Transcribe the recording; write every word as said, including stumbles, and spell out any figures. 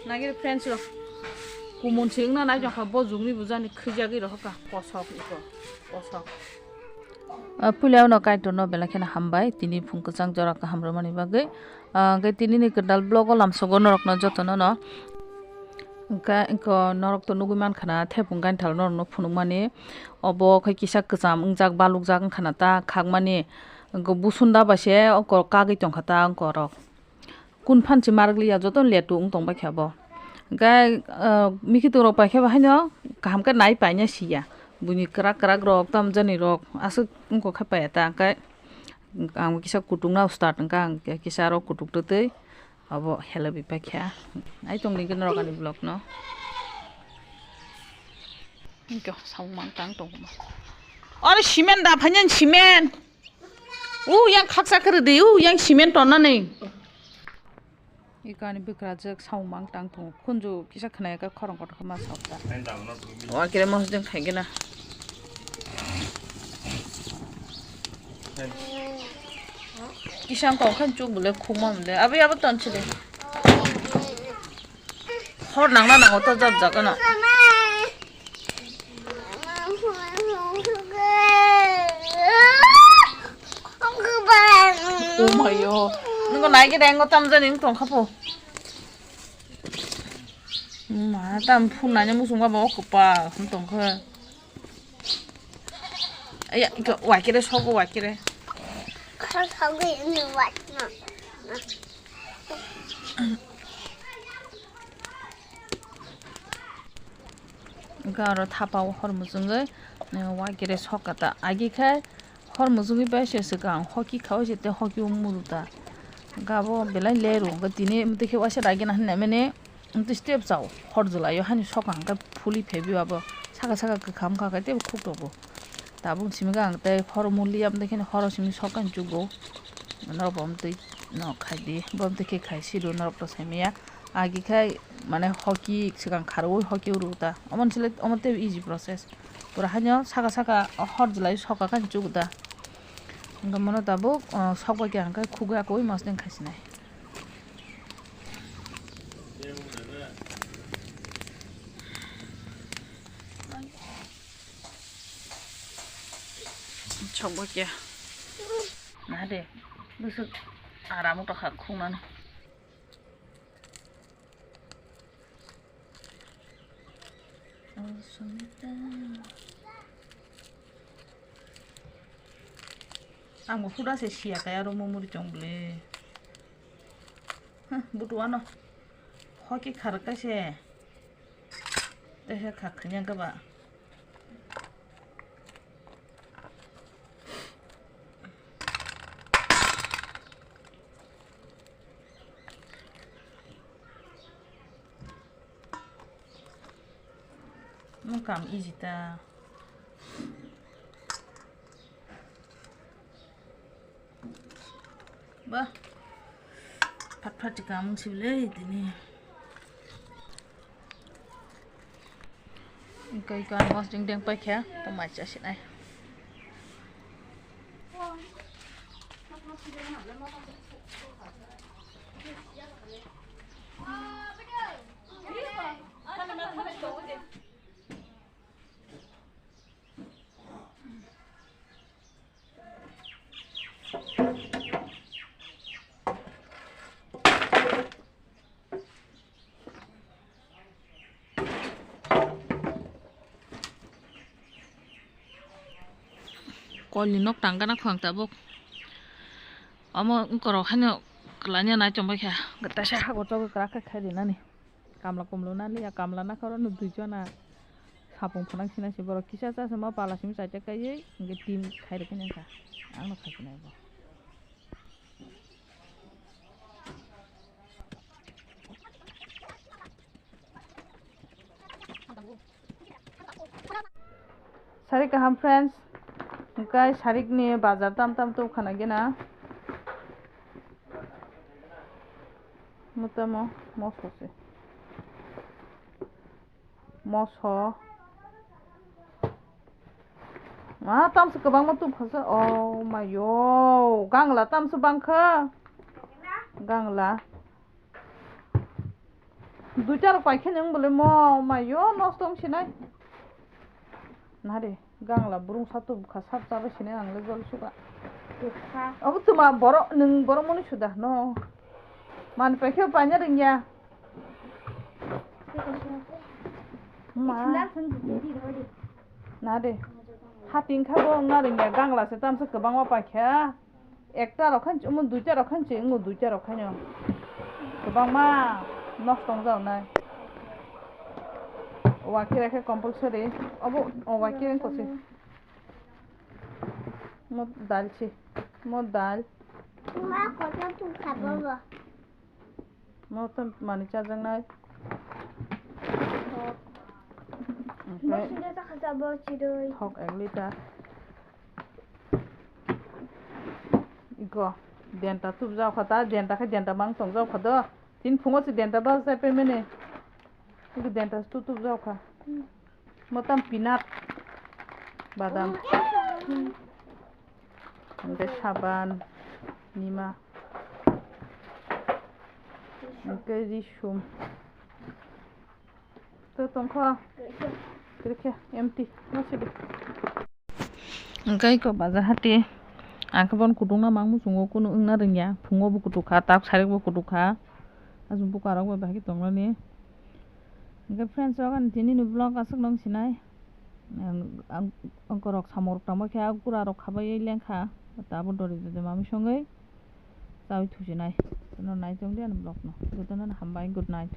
Nagir friends rok. Kumun singna nai jokha bo jugni bujani khijagwi rohorka kosok iko. Kosok. Ah, puila uno kaitor no belai kheno hambai tini phung kwchang jora kaham rwmani bagwi. Ah, hwnkhe tini ni kwtal vlog o lamsogo norok no joto no no. Hwnkhe iko norok to nugwi mankha na thepung gainthal norok no phunukmani. Obo khe kisa kwcham wngjak balukjak wngkha na ta khakmani. Hwnkhe busunda bai se oko kagwi tongkha ta oko rok. Kun phan se marak liya, joto ni letu wng tong bai kha bo. Hwnkhe, ah, mikitung rok pai khe bo haino kaham khe nai paina siya. Buini kwrak kwrak rok, tamjani rok aswk wng kok khe paiya ta, hwnkhe ang kisa kutung na start wngkha, ang kisa aro kutung twtwi abo helabwi pai kha. Ai tong di norok ani vlog no. Hwnkhe samung mang tang tong ma. Oro cement da phainani cement. U yang khaksa khe rwdi, u yang cement tonnani. Iko ani bwkrajwk samung mang tang tongo. Khunju kisa khwnaya khe khorang kotor khe ma sakha. Wa kire mosdeng khaigena. Kisa kok khan chuk bole khukma bole. Abi abo ton chide. Hor nangna nango to jat jagano. Oh my god. Nungo nai gede engo tamjani wng tongkha po. Ma tam phun nanya musung ba bo kwpa wng tongkha. Aya, iko wai kere sogo wai kere. Kha kha gwi ni wai na. Hwnkhe aro thapa o hor muchungwi, eh, wai kere sok kha ta. Agi khe hor muchungwi bai se swkang hoki kha o se tei hoki o mudu ta. Hwnkhe abo belai leru, hwnkhe tini mwtwi khe waisa dagina hwnwi naimani, mwtwi step chao hor jwlai o hani sok kha hwnkhe phuli phebwi abo saka saka kwkham kha khe teibo khuk rwgo. Tabuk simi khe ang tei hor mulia, amtwi kheno horo simi sok khe chugo. Norok bo amtwi no khai di, bo amtwi khe khai si rw norok to sai maya. Agi khai mane hoki swkang kharwi hoki rw ta. Omo ni sle omo tei easy process. Pura haino saka saka hor jwlai sok kha khe chugo ta. Hwnkhe mono tabuk, ah, sok bai khe ang khe khugwi akwui mosdeng khai sinai. Chokbo kya? Nade, busuk aram wngtokha khungnani. Oh, Sumita. Ang bo huda se siya kaya aro mumuri chong bole. Huh, butu ano. Hoki kharka se. Tehe kha khanya gaba. Mo kam easy ta. Ba. Phat phat kam sibile tini. Kai kan mosdeng deng pai kha, to mai cha sinai. Kolni nok tangkana khwng tabuk. Omo wngkorok haino kwlaiya nai chongbai kha. Taisa hagor chogwi kwrak khe khai rinani. Kamla kumlo naliya, kamla nakhoro no duijona sapung phanang sinasi borok kisa chasima pala simi chaita kaiwi hwnkhe team khai rwkhe nangkha. Angno khai sinai bo. Sari kaham friends, hwnkhe sarik ni bazar tam tam tubkha na gena. Motamo moso se. Moso. Ma tamso kwbangma tubkha se. Oh mayo, gangla tamso bangkha. Gangla. Duita rok paikhe nwng bole mo mayo nosto wng sinai. Nare gangla burung satu bukha sap chabai sinai ang le jol suka. Obo tuma borok nwng borok mani suda no. Mani paikhe paina rwngya. Ma. Nare. Hating kha bo wngna rwngya gangla se tamsa kwbangma paikha. Ekta rok khan chumung duita rok khan chumung duita rok khan kwbangma nosto wng jawnai. Owa kira khe compulsory obo owa kira wng kosi. Mo dal si mo dal. Ma kotor tu khabo bo. Mo to mani chajaknai. Oke. Bo sida ta khacha bo chiroi. Thok ek liter. Iko, denta tubjak kha ta, denta khe denta mang tongjak kha do. Tin phungo se denta bal sai pemene. Iko denta tu tubjak kha. Motam peanut, badam. Hingke saban, nima. Hingke risum. To tongkho. Kiri khe empty. Masi de. Hingke ko bazar hati. Ang khe bon kutung na mang muchungo kunu wngna rwngya. Phungo bo kutuk kha, tak sarik bo kutuk kha. Asuk buka rok bai bahai khe tongnani. Hingke friends rok ani tini ni vlog asuk nung sinai. Ang, ang, ang korok samung rok tangma khe ang kura rok khabai lengkha. Tabuk dori dori mami songwi. Chawi thusinai. Tono nai tongdi ani vlog no. Jotono hambai, good night.